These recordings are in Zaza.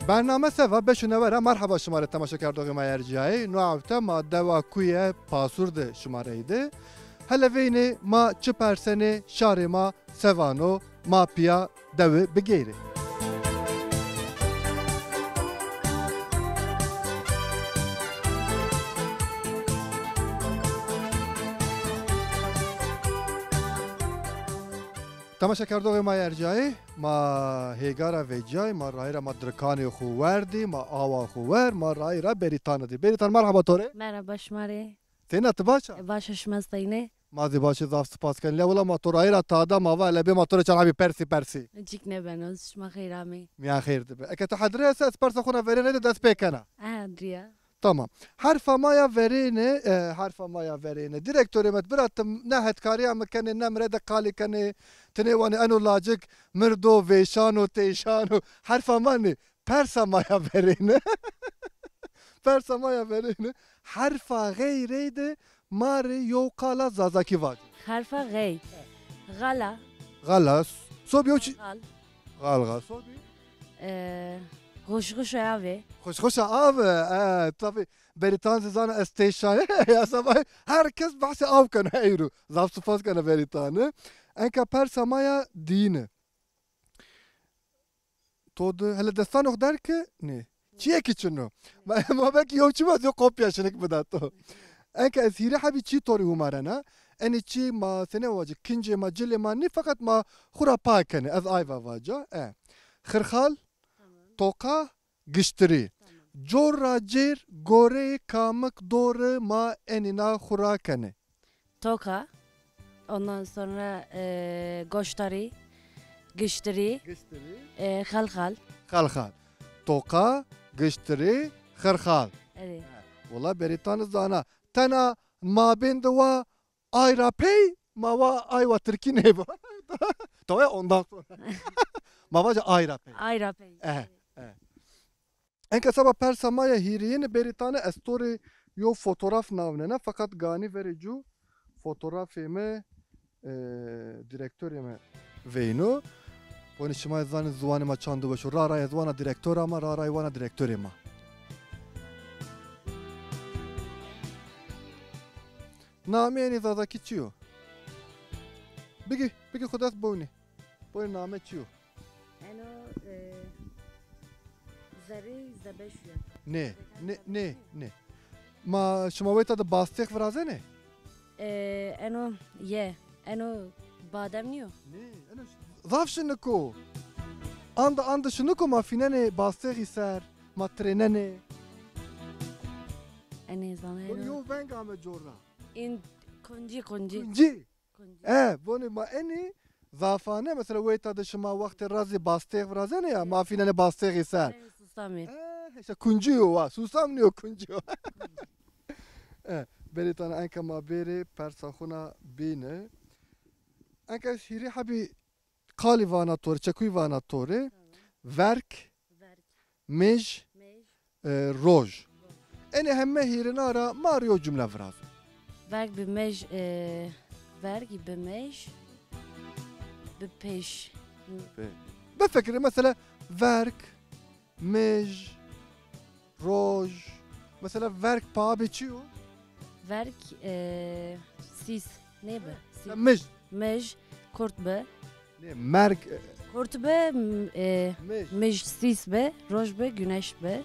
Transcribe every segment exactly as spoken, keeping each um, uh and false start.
Bername seva beş û newe ra merheba şima rê temaşekerdoxê ma yê erciyayê. No hewte ma dewa Kuye Pasûr de şima reyde. Hele veynê ma çi persenê şarê ma sevano, ma pîya dewi bigeyrê. Temaşekerdoxê ma yê erciyayê, ma hêga ra veciyay, ma rayîra ma dirkanê xwu werdî, ma awa xwu wer, ma rayîra Berîtane dî. Berîtan, merheba to rê. Merheba şima rê. Têna, ti baş a? E, baş a, şima seynê? Ma zî baş ê, zaf sipas ken. Lewila ma to rayîra tada, ma va lebê ma to rê çar hebî persî persî. Cik nêbeno, şima xeyr amê. Mîyan xeyr dibe. Eke ti hedre ese, ez persa xwu na verêne de dest pê kena. E, hedrîya. Tamam. Herfa ma ya verêne, e, herfa ma ya verêne. Direktorê mi, bira, ti ne hetkarîya mi kenê, ne mi rê de qalî kenê. Ti nêwanê eno lacik mirdo, vêşano, têşano. Herfa ma nê. Persa ma ya verêne. Persa ma ya verêne. Herfa xey reyde ma rê yew qala zazakî vaco. Herfa xey. Xala. Xala. Sobî yew çi? Xal. Xal, xal. Sobî? E, xuşxuşa avê. Xuşxuşa avê. E, tabî. Berîtan zî zana ez têşan. Ya sabahî her kes behsê av keno eyro. Zaf sipas kena Berîtane. Enka persa ma ya dîne. To di hele destanê xo derg ke? Nê. Çîyekî çin o. Ma, ma belkî yew çi ma zî kopya şinik bida to. Enka ez hîrê hebî çî to rê humarena. Enê çî ma senê vacî, kincê ma, cilê ma nî, feqet ma xwu ra pa kenê. Ez ayva vaca. E. Xirxal, tamam, toqa, giştirî. Tamam. Cor ra cêr goreyê kamik dori ma enîna xwu ra kenê. Toka, ondan sonra, e, goştarî, giştirî, giştirî, e, xelxal. Xelxal. Toka, giştirî, xelxal. Evet. Wela Berîtane zana. Tena mabên de wa ay ra pey, ma wa ay wa tirkî nêbo. Tawaya ondan sonra. Ma vaca ay ra pey. Ay ra pey. Eh, eh. Enka seba persa ma ya hîrêyine Berîtane, ez to rê yew fotograf nawnena, feqet ganî verê cû fotografê mi, e, direktorê mi veyno. Wanî şima zanî ziwanê ma çand û weş o. Ra ra ez wana direktora ma, ra ra wana direktorê ma. Nameyê enê zazakî çi yo? Bigî, bigî xwu dest bownî. Boy name çi yo? Eno, e, zerrî zebeşu ya. Nê, nê, nê, nê. Ma şima weyta de bastêx virazenê? E, eno ye. Eno badem nîyo? Nê, eno ş-, zaf şinik o. Anda, anda şinik o, ma fînenê bastêxî ser, ma tirênenê. Enê zana eno. Yo veng ame cor ra. În kuncî, kuncî. Kuncî? Kuncî. E, vonê ma enî zafane, mesela weyta de şima wextê ra zî bastêx virazenê ya, ma fînenê bastêxî ser. Enê susamî. E, işte kuncî yo wa, susam nîyo, kuncî yo. E, Berîtane enka ma bêrê persa xwu na bîne. Enka ez hîrê hebî qalî vana to rê, çekuy vana to rê. Tamam. Verg, verg, mij, mij, e, roj. Enê heme hîrina ra ma rê yew cumle virazo. Verg bi mij, e, verg bi mij, bi pêş. Be-, bifikirê mesela verg, mij, roj. Mesela verg pa abê çi yo? Verg, e, sîs. Nê bi? Sîs. Ya mij. Mij, kurt bi. Nê, merg, e, kurt bi, m-, e, mij, mij sîs bi, roj bi, güneş bi.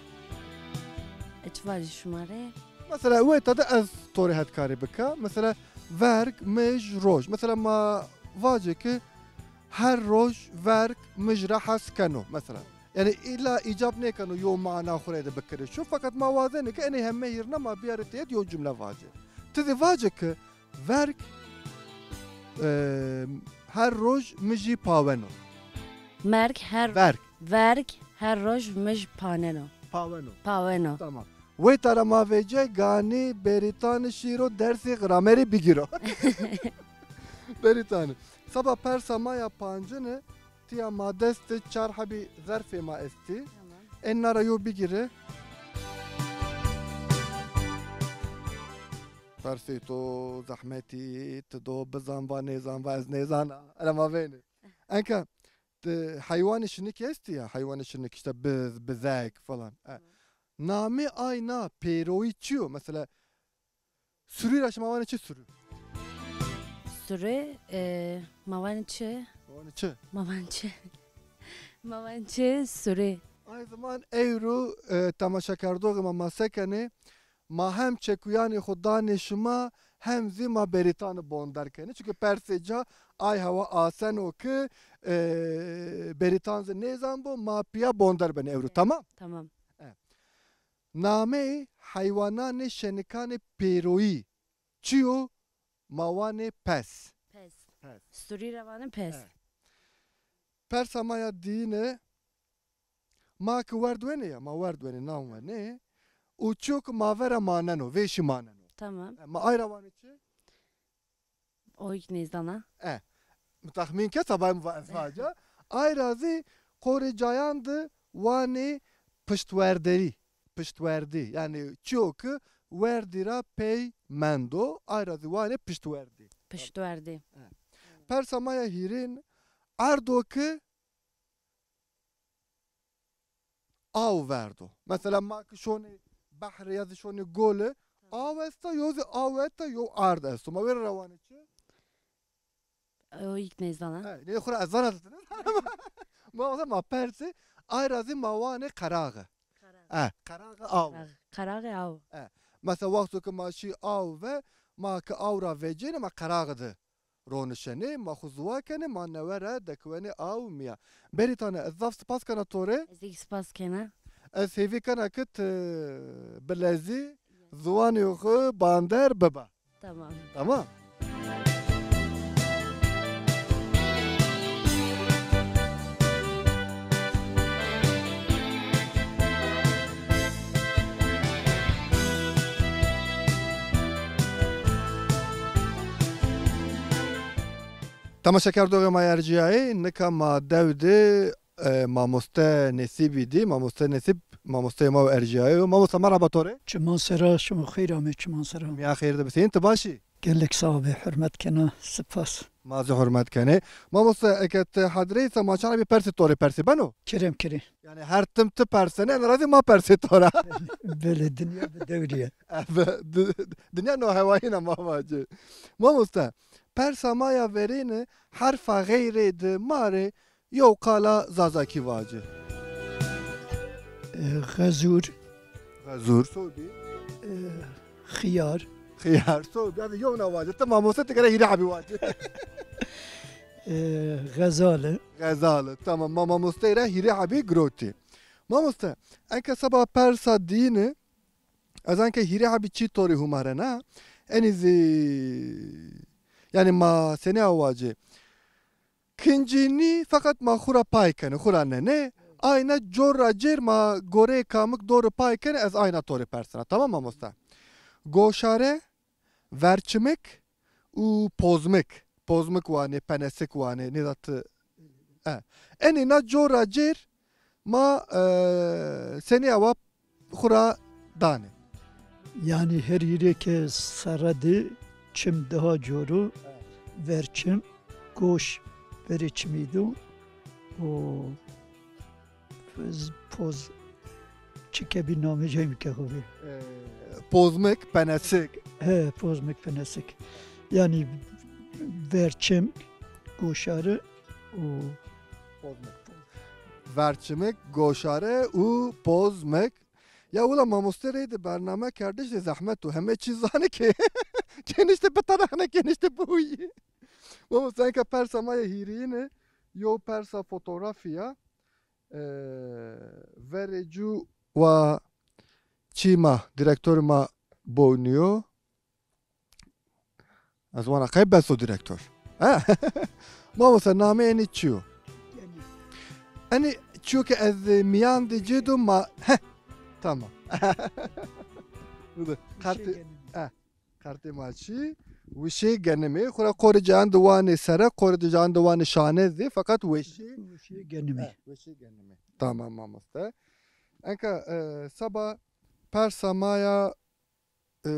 E, çi vajî şima rê? Mesela weyta de ez to rê hetkarî bika. Mesela verg, mij, roj. Mesela ma vacê ki her roj verg mij ra hes keno mesela. Yanî îlla îcab nêkeno yew mana xwu rê de bikirê. Çun feqet ma wazenê ke enê heme hîrna ma biyarê têhet yew cumle vacê. Ti zî vacê ke verg, e, her roj mijî paweno. Merg her, verg, verg her roj mij paneno. Paweno. Paweno. Tamam. Weyta ra ma vecîyay ganî Berîtane şîro dersê gramerî bigîro. Berîtane. Seba persa ma ya pancine, tîya ma dest de çar hebî zerfê ma estî. Tamam. Enna ra yew bigîre. Persê to zehmetî, ti do bizan va nêzan va ez nêzana. Ena ma veynê. Enka Ti heywanê şinik estî ya, heywanê şinik işte biz, bizek falan. E. Namê ayna pêroyî çi yo? Mesela surî ra şima vanê çi surî? Surî, e, ma vanê çi? Ma vanê çi? Ma vanê çi? Ma vanê çi? Surî. Ay zaman ewro, e, temaşekerdoxê ma ma se kenê, ma hem çekuyanê xo danê şima, hem zî ma Berîtanî bonder kenê. Çunke persê ca ay hewa aseno ki, e, Berîtan zî nêzan bo, ma pîya bonder benê ewro. Evet, tamam? Tamam. E. Nameyê heywananê şenikanê pêroyî çi yo? Ma wanê pes. Pes. Pes. Surî ra vanê pes. E. Persa ma ya diyine, ma ki werd wenê ya, ma werd wenê, nan wenê. Û çiyo ki ma vera maneno, vêşî maneno. Tamam. E, ma ay ra wanê çi? O yek nêzdana. E, mi texmîn ke, sabay mi va ez vaca. Ay ra zî qorê cayan de wanê piştwerderî. Piştwerdî. Yanî çiyo ki werdî ra pey mendo, ay ra zî wanê piştwerdî. Piştwerdî. E. Persa ma ya hîrên, erdo ki aw verdo. Mesela ma ki şonê behre ya zî şonê gole, aw esta, yo zî aw esta, yo erd esto. Ma wêre ra wanê çi? O yek nêzdana. He, nê xo ra ez zana ti nêzana. Ma, o zaman ma persê, ay ra zî ma wanê qeraxe. Qeraxe. E, qeraxe aw. Qeraxe, qeraxe aw. E, mesela wexto ki ma şî aw ve, ma ki aw ra vecêne, ma qeraxe de ronişenê, ma xwu ziwa kenê, ma newe ra dekiwenê aw mîya. Berîtane, ez zaf sipas kena to rê. Ez zî spas kena. Ez hêvî kena ki ti bi lezî ziwanê xwu bander biba. Tamam. Tamam. Temaşekerdoxê ma ercîyayê, nika ma dew de, e, mamoste Nesîbî dî. Mamoste Nesîb, mamosteyê ma ercîyayo. Mamoste, merhaba to rê. Çiman sera, şima xeyr amê, çiman sera. Mîya xeyr de bisîn, ti baş î? Gelek sax bê, hurmet kena, sipas. Ma zî hurmet kenê. Mamoste, eke ti hedreysa ma çarabî persê to rê persê beno? Kerem kerê. Yanî her tim ti persene, ena ra zî ma persê to ra. Belê, dinya bi dewrî ye. Ebe, di-, dinya no hewayîna ma vacê. Mamoste, persa ma ya verêne herfa xeyrê de ma rê yew qala zazakî vacê. E, xezûr. Xezûr, sobî. E, xiyar. Xiyar, sobî. Yanî yewna vacê. Ti mamoste, ti gere hîrê hebî vacê. E, xezale. Xezale, tamam. Ma mamostey ra hîrê hebî girotî. Mamoste, enke seba persa diyine, ez enke hîrê hebî çî to rê humarena, enî zî, yanî ma senî awacê. Kincî nî, feqet ma xwu ra pay kenê, xwu ra nenê. Ayna cor ra cêr ma goreyê kamik dor û pay kenê, ez ayna to rê persena. Tamam mamoste? Goşare, verçimik û pozmik. Pozmik wanê, penesik wanê, nêda ti. E. Enê na cor ra cêr ma, e, senî awa xwu ra danê. Yanî her hîrê ke serre de çim daha cor o, verçim, goş verê çimî do û poz, poz çike bî namê cayê mi ke xo bî. E, pozmik, penesik. He, pozmik, penesik. Yanî verçim, goşare û pozmik. Verçimik, goşare û pozmik. Ya wila mamoste reyde bername kerdiş de zehmet o. Heme çî zanê ke kenişte bitana, hene kenişte bihuyi. Mamoste, enka persa ma ya hîrêyine, yew persa fotografî ya. E, verê cû wa çî ma, direktorê ma bownî yo. Ez wana qey bes o direktor. Ha? Mamoste, namê enî çi yo? Enî çi yo ke ez mîyan de cê do ma, heh, tamam. Bu da kartê, heh, kartê ma çî? Wişê genimê. Xwura qorê cayan de wanê sere, qorê cayan de wanê şane zî, feqet weşê. Wişê genimê. Heh, weşê genimê. Tamam mamoste. Enka, e, seba persa ma ya e,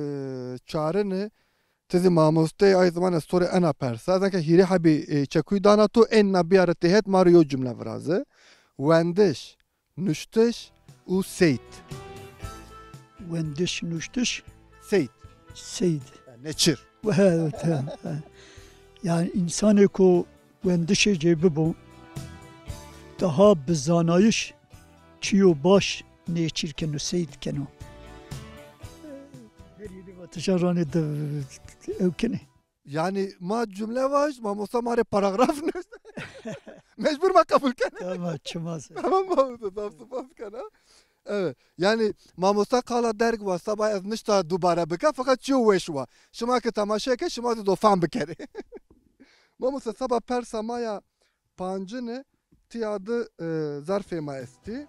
çarine, Ti zî mamosteyê, ay ziman ez to rê ena persa. Ez nika hîrê hebî, e, çekuyî dana to, ên na biyare têhet, ma rê yew cumle viraze. Wendiş, nuştiş û seyd. Wendiş, nuştiş. Seyd. Seyd. Yani neçir. Evet, evet, evet. Yani insanê ku wendişê cê bibo, daha bi zanayış çîyo baş nêçîr keno, seyd keno. Her yedi vatişan ranê de ew kenê. Yani ma cumle vajî, mamosta ma rê paragraf nuşt. Mecbur ma qebul kena. Tamam, çima se. Tamam mamosta, zaf spas kena. Evet. Yani mamosta qala derg wa, seba ez nişta dubare bika, fakat çiyo weş wa. Şima ki temaşe ke, şima zî do fam bikerê. Mamosta, seba persa ma ya pancine, tiya di, e, zarfê ma estî.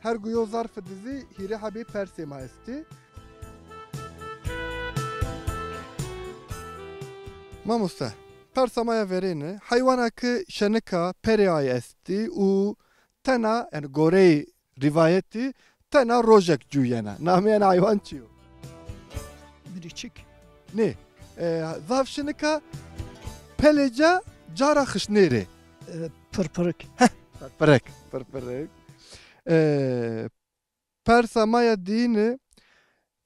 Her gu yo zarfi di zî hîrê hebî persê ma estî. Mamoste, persa ma ya verêne, heywana ki şenika perê ay estî û tena, yani goreyê rîvayetî, tena rojek cuyena. Nameyê ena heywan çi yo? Mirîçik. Nê. E, zaf şinika pelê ca cara xişnêrê. E, pirpirik. Heh, pirpirik. Pirpirik. E, persa ma ya dîne,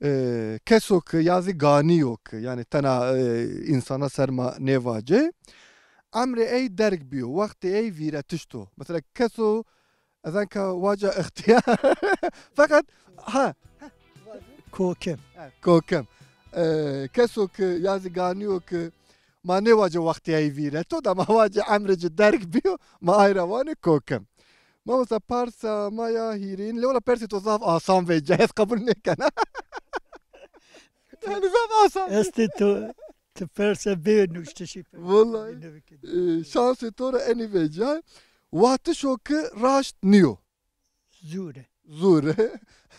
e, keso ki ya zî ganî yo ki, yani tena, e, însana ser ma nêvacê. Emrê ey derg bîyo, wextê ey vîretiş to. Mesela keso, ez anka waca ixtiyar. Fakat, ha. Kokim. Ha, kokim. E, keso ki ya zî ganî yo ki ma nêvacê wextê ey vîreto, da ma vacê emrê ci derg bîyo, ma ay ra vanê kokim. Mamosta, persa ma ya hîrîn, lê wela persê to zaf asan vêca, ez qebul nêkena. Yani zaf asan. Estê to, ti perse bê nuştişî per. Vallahi, e, şansê to ra enî vêca. Watiş o ki raşt nîyo. Zûr e. Zûr e.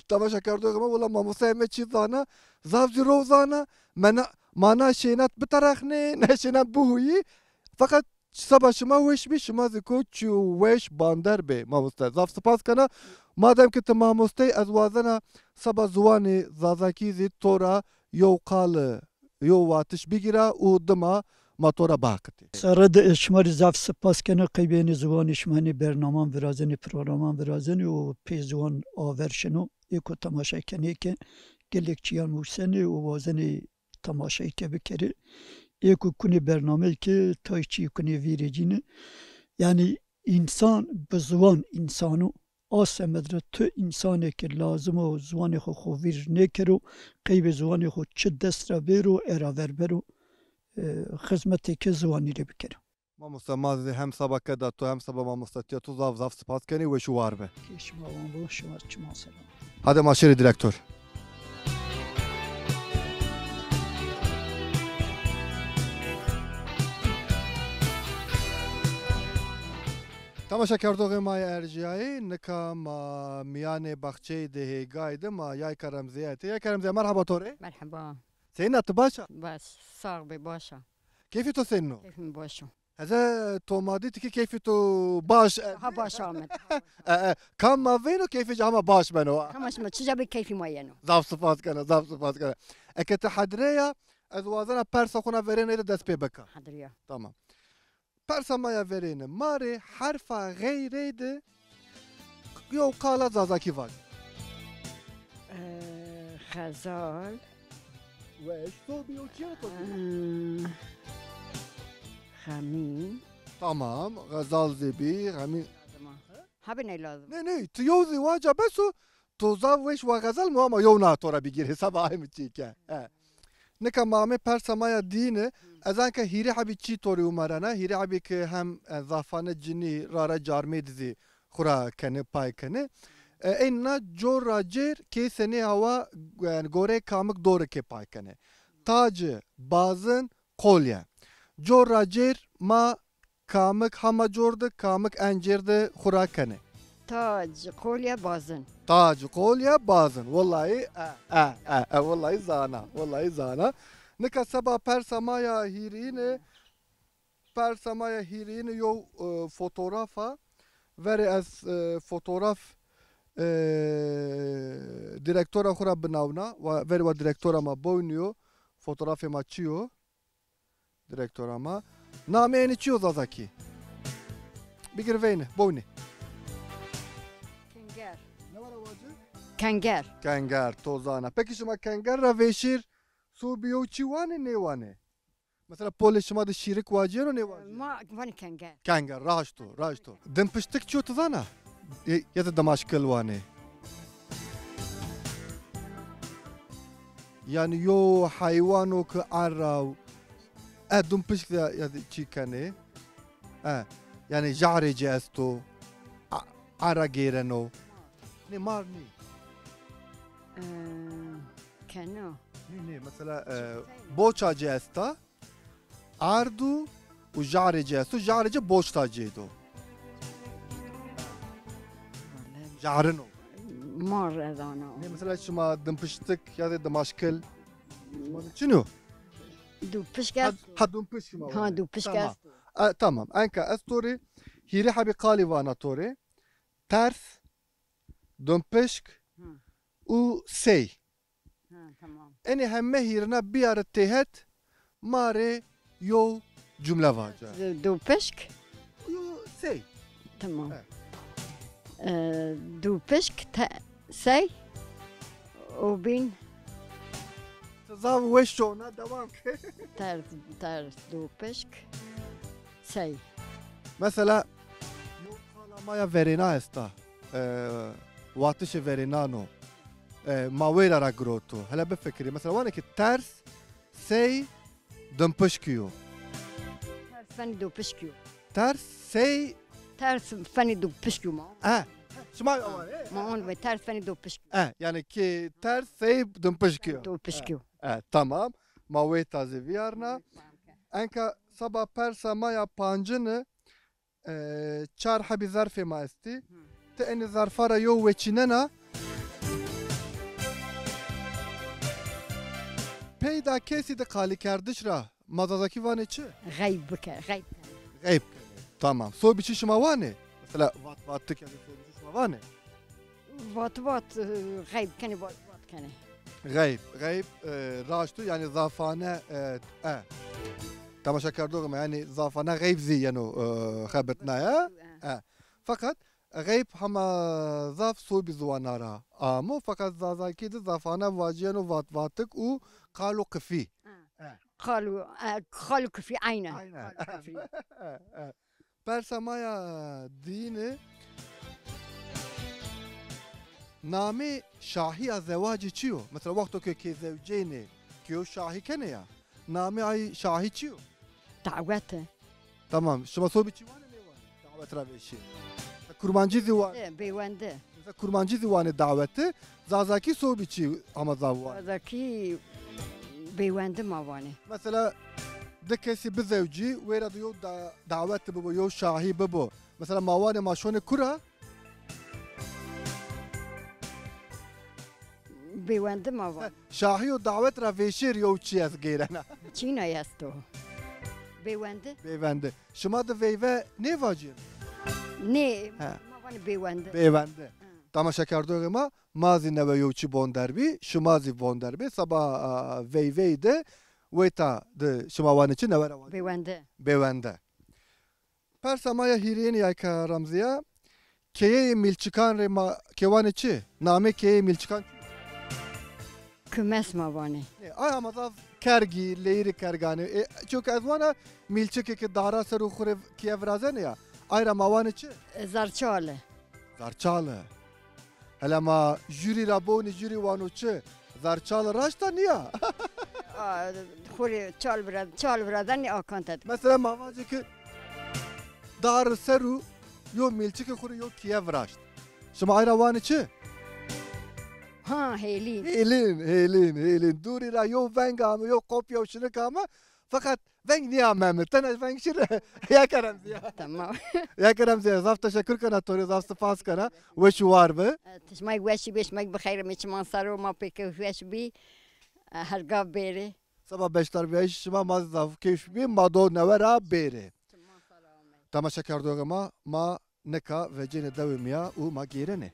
Temaşekerdoxê ma, wela mamostayê me çî zana, zaf zî row zana, mena, mana şênat biterexnê, ne şênat bihuyî. Fakat seba şima weş bî, şima zî ko çîyo weş bander bê, mamoste. Zaf spas kena. Madem ki ti mamostey, ez wazena seba ziwanê zazakî zî to ra yew qali, yew watiş bigîra û dima ma to ra biheqitê. Serre de ez şima rê zaf spas kena, qeybê enê ziwanê şima enê bernaman virazenê, programan virazenê û pê ziwan aver şino. Ê ku temaşe kenê ke gelek çîyan musenê û wazenê temaşeyê ke bikerê. Ê ku kunê bernameyê ke tay çîyê kunê vîrê cîne. Yanî însan bi ziwan însan o. A semed ra tu însanê ke lazim o ziwanê xo xo vîr nêkero, qeybê ziwanê xo çi dest ra bêro, era ver bero, e, xizmetê ke ziwanî rê bikero. Mamosta, ma zî hem seba keda to hem seba mamostatîya to zaf zaf spas kenê, weş û war be. Kê şima wan bo, şima çiman selam. Hadi ma şêrê direktor. Temaşekerdoxê ma yê erjîyayî, nika ma mîyanê baxçeyî de hêgayî de ma Yayka Remzîye etê. Yayka Remzîye, merheba to rê. Merheba. Seyna, ti baş a? Baş, sax bê, baş a. Keyfê to senîn o? Keyfê mi baş o. Heze to ma dî ti ki keyfê to baş. Ha, baş amed. E, e, kam ma veyno keyfê ci hema baş beno. Hema şima çi ca bê keyfê ma yeno. Zaf spas kena, zaf spas kena. Eke ti hedre ya, ez wazena persa xo na verênê de dest pê bika. Hedre ya. Tamam. Persa ma ya verêne. Ma rê herfa xeyrey de yew qala zazakî vac. E, xezal. Weş, to bîyo, çi ya to bîyo? E, xemîn. Tamam, xezal zî bî, xemîn. Lazim a. Hebî ney lazim. Nê, nê, ti yew zî waca bes o, to zaf weş wa xezal mi ama yew na to ra bigîr, hesaba ay mi çî ke. He. Nika ma amê persa ma ya dîne, ez anka hîrê hebî çî to rê umerena, hîrê hebî ki hem, e, zafane cinî rare carmê di zî xwu ra kenê, pay kenê. E, ên na cor ra cêr kê senê hawa, yani goreyê kamik dori kê pay kenê. Taci, bazin, qolye. Cor ra cêr ma kamik hama cor di, kamik en cêr di xwu ra kenê. Tac, qolye, bazin. Tac, qolye, bazin. Wellahî, e, e, e, e, wellahî zana, wellahî zana. Nika seba persa ma ya hîrîne, persa ma ya hîrîne yew, e, fotograf a. Verê ez, e, fotograf, e, direktora xwu ra binawna, wa, verê wa direktora ma boynî yo. Fotografê ma çi yo? Direktora ma. Namê enê çi yo zazakî? Bigir veyni, bownî. Kenger. Ne wara wacî? Kenger. Kenger, to zana. Pekî şima kenger ra vêşîr, sobî yew çî wanê, nêwanê? Mesela polê şima de şîrik wacîyeno, nêwacîyeno? Ma vanê kenger. Kenger, raşt o, raşt o. Dimpiştik çi yo ti zana? E, ya da dimaşkil wanê. Yanî yo heywano ki erra, e, dimpişk ya, ya da çî kenê. E, yanî jarê ci esto. A, erra gêreno. Nê mar nê. E, keno. Nê, nê, mesela, e, boça ci esta. Ardu û jarê ci esto. Jarê ci boçta cêdo. Jarino. Ma rezana. Ne, mesela şima dimpiştik ya da dimaşkil. Şima de çin o? Dupişk ha, esto. Ha, dimpişk şima. Ha, dupişk esto. E, tamam. Enka ez to rê hîrê hebî qalî vana to rê. Ters, dimpişk û sey. Ha, tamam. Enê heme hîrina biyare têhet, ma rê yew cumle vace. Du, dupişk. Yo, sey. Tamam. Evet. E, dupişk, te, sey û bîn. Ti zaf weş şona, dewam ke. Ters, ters, dupişk, sey. Mesela, yew qala ma ya verêna esta. E, watişê verênan o. E, ma weyra ra giroto. Hele bifikirî. Mesela wanê ki ters sey dimpişkî yo. Ters fenî dopişkî yo. Ters sey. Ters fenî dopişkî yo ma. E, şima wanê. Ma on ve ters fenî dopişkî yo. E, yanî ki ters sey dimpişkî yo. Dopişkî yo. E, e, tamam. Ma weyta zî vîyarna. Enka seba persa ma ya pancini. E, çar hebî zerfê ma estî. Hı. Ti enî zerfa ra yew weçînena. Peyda kesî de qalîkerdiş ra ma zazakî vanê çi? Xeyb bike, xeyb. Xeyb. Tamam. Sobî çi şima vanê? Mesela vat vat ti kenê, sobî çi şima vanê? Vat vat, e, xeyb kenê, vat vat kenê. Xeyb, xeyb, e, raşt o, yanî zafane, e, e. Temaşekerdoxê ma, yanî zafane xeyb zî yeno, e, xebitnaye. E. Feqet xeyb hema zaf sobî ziwana ra amo, feqet zazakî de zafane vacîyeno vat vatik û qal û qifî. E. Qal û, e, qal û qifî eyne. Eyne. Qal û qifî. E, e. Persa ma ya diyine, namê şahîya zewacî çi yo? Mesela wexto ke kê zewcênê, kê yo şahî kenê ya, namê ay şahî çi yo? Dawete. Tamam. Şima sobî çi wanê, nêwanê? Dawet ra vêşî. Kurmancî zî wanê? E, bêwende. Mesela kurmancî zî wanê daweti, zazakî sobî çi ama zaf wanê? Zazakî bêwende ma vanê. Mesela di kesî bizewcî, wêra de yew da-, daweti bibo, yew şahî bibo. Mesela ma wanê ma şonê kura? Bêwende ma vanê. Şahî û dawet ra vêşêr yew çi ez gêrena. Çîna esto. Bêwende. Bêwende. Şima de veyve nêvacîyeno? Nê, he, ma vanê bêwende. Bêwende. Hı. Temaşekerdoxê ma, ma zî newe yew çi bonder bî, şima zî bonder bî. Seba, a, veyvey de weyta de şima wanê çi, newe ra wanê? Bêwende. Bêwende. Persa ma ya hîrêyênî ya ke Remzîya, keyeyê Mîlçikan rê ma kê wanê çi? Namê keyeyê Mîlçikan çi? Kumes ma vanê. Nê, ay ama zaf kergî, leyirê kerganê. E, çunke ez wana Mîlçikê ke dara ser û xwu rê kîye virazenê ya. Ay ra ma wanê çi? E, Zarçale. Zarçale. Hele ma jurî ra bonî, jurî wano çi? Zarçal raşt a nîya? A, xwu rê çal vira-, çal virazenê a konte de. Mesela ma vacê ki dar ser û yo Mîlçikê xwu rê yo kîye viraşt. Şima ay ra wanê çi? Ha, hêlîn. Hêlîn, hêlîn, hêlîn. Dûrî ra yo veng ame, yo qopî, yo şinik ame. Feqet veng nîyameme, tena veng şir. Ya kerem zîya. Tamam. Ya kerem zîya, zaf teşekkür kena to rê, zaf spas kena. Weş û war bi. E, ti şima weş bî, şima bi xeyr, mi çiman ser o, ma pê keyf weş bî. E, her gav bêrê. Seba beşdarbîyayîşê şima ma zî zaf keyf bî, ma do newe ra bêrê. Çiman ser o. Temaşekerdoxê ma, ma nika vecênê dewê mîya û ma gêrenê.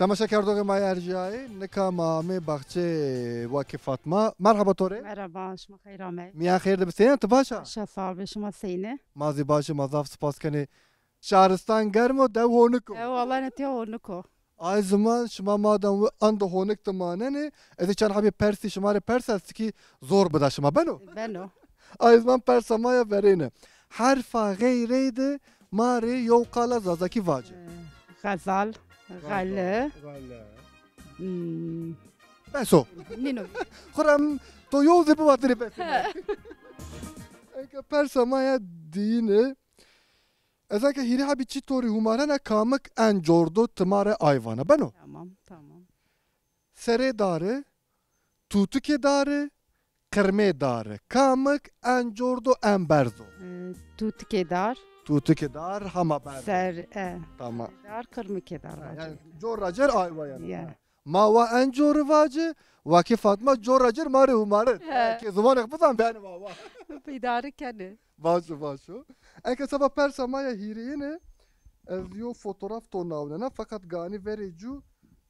Temaşekerdoxê ma yê erjîyayê, nika ma amê baxçeyê Wakî Fatma. Merheba to rê. Merheba, şima xeyr amey. Mîyan xeyr de bi, senî ya, ti baş a? Baş a, sağ ol, şima senî? Ma zî baş î, ma zaf spas kenê. Şaristan germ o, dew honik o. E, wala ne tîya honik o. Ay ziman şima madan wi ando honik de manenê, ez ê çend hebî persî şima rê pers, ez tikî zor bida şima, beno? Beno. Ay ziman persa ma ya verêne. Herfa xeyrey de ma rê yew qala zazakî vace. E, xezal, xele. Xele. Hmm. Bes o. Nîno. Xura to yew zî bivatirê bes. Eke persa ma ya diyine. Ez eke hîrê hebî çî to rê humarena, kamik en cor do ti ma rê ay vana. Beno? Tamam, tamam. Serê dare, tutikê dare, qirmê dare. Kamik en cor do, en berz o? E, tutikê dar. Tutikê dar hema berz o. Ser, e. Tamam. Dar, qirmikê dar. Ha, yanî cor ra cêr ay vayena. Ya. Ma wa en cori vaci, Wakî Fatma cor ra cêr ma rê humarin. He. Ke ziwanêx bizan beni wa wa. Îdare kenê. Vaco, vaco. Eke seba persa ma ya hîrêyine, ez yo fotograf to nawnena, feqet ganî verê cû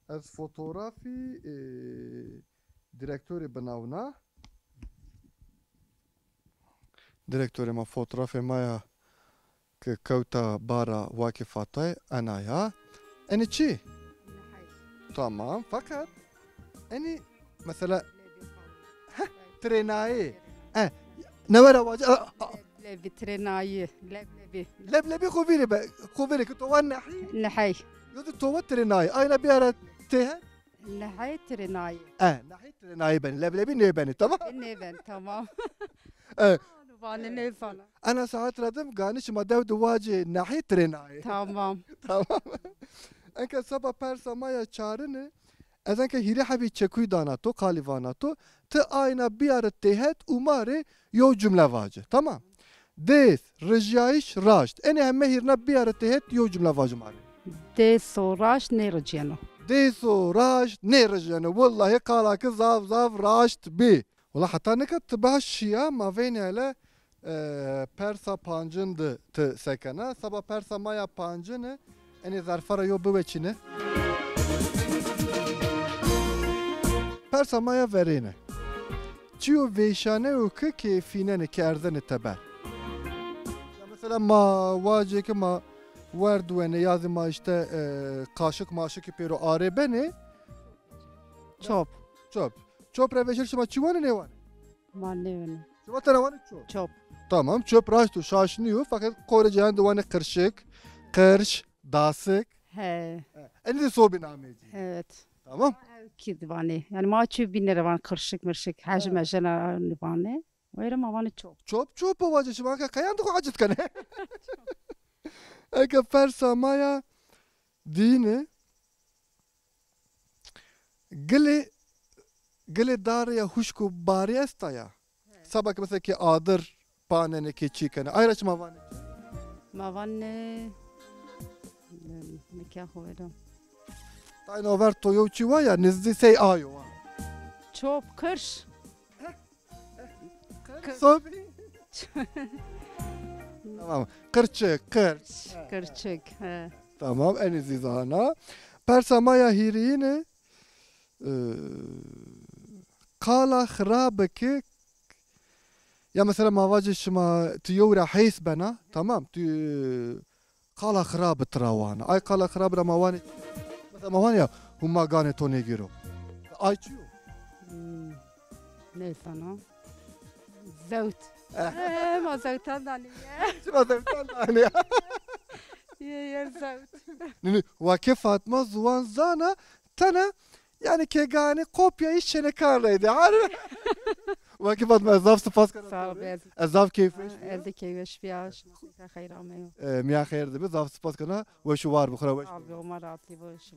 ez fotografî, e, direktorê binawna. Direktorê ma, fotografê ma ya ke kewta bara Wakî Fatay, ena ya. Enê çi? Tamam, feqet enê mesela, heh, tirênayê. E, newe ra vace, a, a, Leblebi, tirênayî, leblebi. Leblebi xo vîrê be, xo vîrê ke to wa nehî. Nehey. Yo de to wa tirênayî. Ayna biyara têhet. Nehey tirênayî. E, nehî tirênayî benê. Leblebi nêbenê, tamam? Nêben, tamam. E. Vanê nêzana. Ena saet ra dim ganî şima dew de vacê nehî tirênayî. Tamam. Tamam. Enke seba persa ma ya çarine, ez enke hîrê hebî çekuy dana to, qalî vana to, ti ayna biyare têhet û ma rê yew cumle vace. Tamam. Dês, rijyayîş, raşt. Enê heme hîrna biyare têhet, yew cumle vace ma rê. Dêso raşt nêrijyeno. Dêso raşt nêrijyeno. Willahî qala ki zaf zaf raşt bî. Wela heta nika ti baş şîya, ma veynê hele, e, persa pancin de ti sekena. Seba persa ma ya pancine, enê zerfa ra yo biweçîne. Persa ma ya verêne. Çiyo vêşane yo ki kêfînenê, ki erzenê teber? Ya mesela ma vacê ki ma werd wenê ya zî ma îşte, e, qaşik maşikî pêro arê benê. Çop. Çop. Çop ra vejir şima çi wanê, nêwanê? Ma nêwanê. Şima tena wanê çop. Çop. Tamam, çop raşt o, şaş nîyo, feqet qorê cêyan de wanê qirşik, qirş, dasik. He. He. Enî de sobî namê ci. Evet. Tamam. Ki vanê. Yanî ma çi bîne ra van qirşik mirşik, hej mejena vanê. Wayra ma vanê çop. Çop, çop o vace, şima ke qeyan de xo eciz kenê. Eke persa ma ya dîne, gilê, gilê dare ya huşk û barî esta ya. He. Seba ke mesela ke adir panenê, ke çî kenê. Ay ra şima vanê? Ma vanê, e, mekan xo veda. Tayno ver to yew çî wa ya, nizdî sey ayo wa. Çop, kirş. Sobî. Tamam. Qirçik, qirç. Qirçik, he. Tamam, enî zî zana. Persa ma ya hîrîyine, e, qala xirabi ki, ya mesela ma vacê şima ti yew ra hês bena, tamam, ti qala xirabi tira wana. Ay qala xirabi ra ma wanê, mesela ma wanê ya, huma ganê to nêgêro. Ay çi yo? Hmm, nêzana. Zewt. Eh. Eh, ma zewtan danê ye. Şima zewtan danê ya. Ye, ye, zewt. Nini, wake Fatma ziwan zana, tena, yanî ke ganî kopyayîş çênê kar reyde. Harî. Wake Fatma, ez zaf spas kena. Sağ ol, tabii. Ez zaf keyfweş bîya. Ez de keyfweş bîya. Şima xeyr ameyo. E, mîyan xeyr de bi, zaf spas kena. Weş û war bi, xo ra weş. Abi, Omar Atli, weş.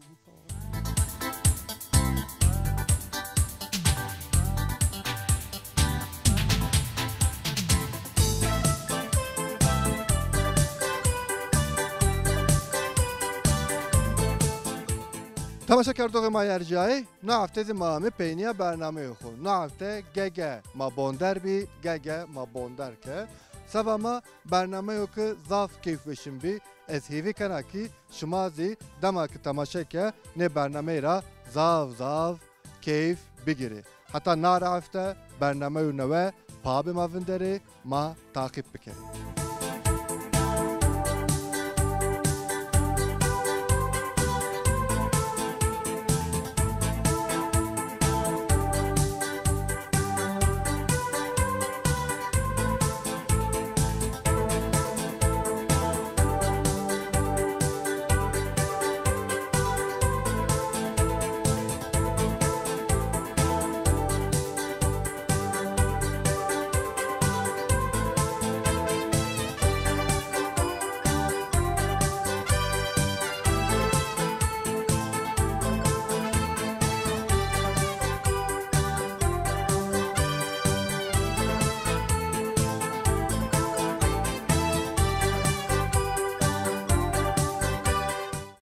Temaşekerdoxê ma yê erjîyayê, no hefte zî ma amê peynîya bernameyê xo. No hefte Gege ma bonder bî, Gege ma bonder ke. Seba ma bernameyo ke zaf keyfweşin bî, Ez hêvî kena kî şima zî dema ki temaşe ke nê bernameyî ra zaf zaf keyf bigîrê. Heta nare hefte bernameyo newe pa bê ma vinderê, ma taqîb bikerê.